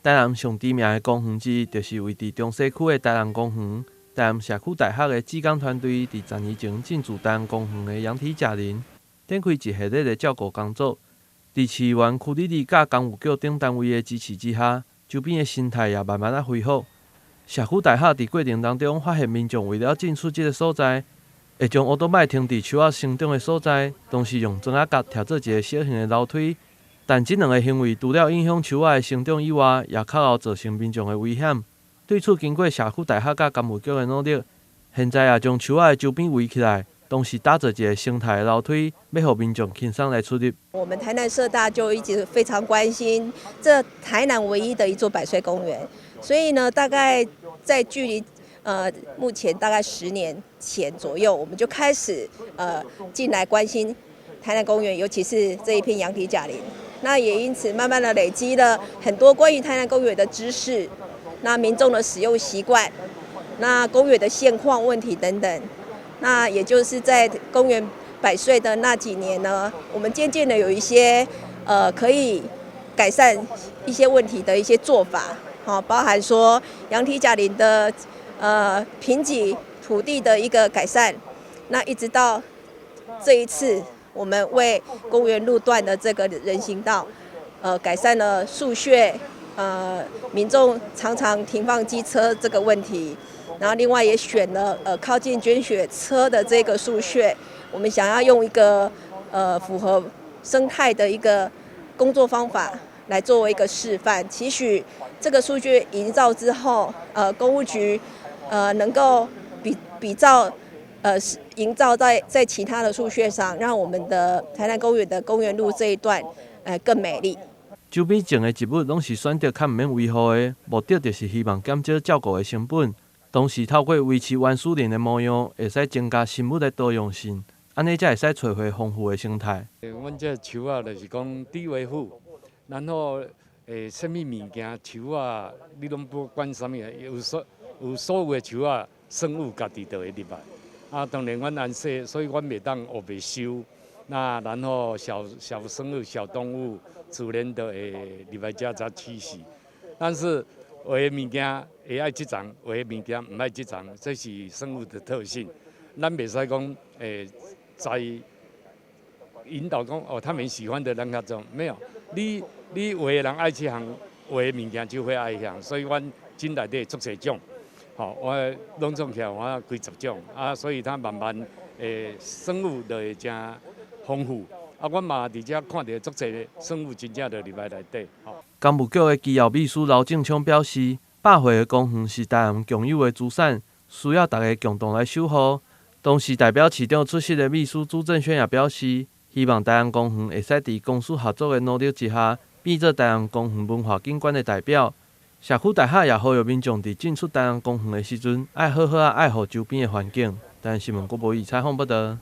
台南上知名的公園之一，就是位佇中西區的台南公園。台南社區大學的志工團隊佇10年前進駐台南公園的羊蹄甲林，展開一系列的照顧工作。佇市議員柯立立佮工務局等單位的支持之下，周邊的生態也慢慢仔恢復。社區大學佇過程當中發現，民眾為了進出這个所在，會將烏多擺停佇樹仔生長的所在，同時用磚仔角疊做一个小型的樓梯。但這兩个行為除了影響樹仔的生長以外，也較會造成民眾的危險。對此，經過社區大學佮工務局的努力，現在也將樹仔的周邊圍起來，同時打造一个生態的樓梯，欲予民眾輕鬆來出入。我們台南社大就一直非常關心這台南唯一的一座百歲公園，所以呢，大概在距離目前大概10年前左右，我們就開始進來關心台南公園，尤其是這一片羊蹄甲林。那也因此慢慢的累積了很多關於台南公園的知識，那民眾的使用習慣，那公園的現況問題等等。那也就是在公園百歲的那幾年呢，我們漸漸的有一些可以改善一些問題的一些做法，好，包含說羊蹄甲林的貧瘠土地的一個改善，那一直到這一次，我們為公園路段的這個人行道，改善了樹穴，民眾常常停放機車這個問題，然後另外也選了靠近捐血車的這個樹穴，我們想要用一個符合生態的一個工作方法來作為一個示範，期許這個樹穴營造之後，工務局能夠比照營造在其他的樹穴上，讓我們的台南公園的公園路這一段，更美麗。周邊種的植物攏是選擇較毋免維護的，目的就是希望減少照顧的成本，同時透過維持原始林的模樣，會使增加生物的多樣性，按呢才會使揣回豐富的生態。阮這樹仔就是講低維護，然後啥物物件樹仔，你攏不管啥物，有所有的樹仔生物家己就會入來。啊，當然阮按說，所以阮袂當烏白收。那然後小小生物、小動物自然就會入來遮才棲息。但是有的物件會愛這層，有的物件毋愛這層，這是生物的特性。咱袂使講在引導講哦，他們喜歡的咱較種，沒有。你有的人愛這項，有的物件就會愛彼項，所以阮真內底足濟種。吼，我攏總起來我幾十種啊，所以它慢慢生物就會誠豐富。啊，阮嘛佇遮看著足濟生物真正就入來內底。吼。工務局的機要秘書劉正昌表示，百歲的公園是台南共有的資產，需要大家共同來守護。同時，代表市長出席的秘書朱正軒也表示，希望台南公園會使佇公私合作的努力之下，變做台南公園文化景觀的代表。社區大學也呼籲民眾佇進出台南公園的時陣，愛好好仔愛護周邊的環境。台南新聞郭博宇採訪報導。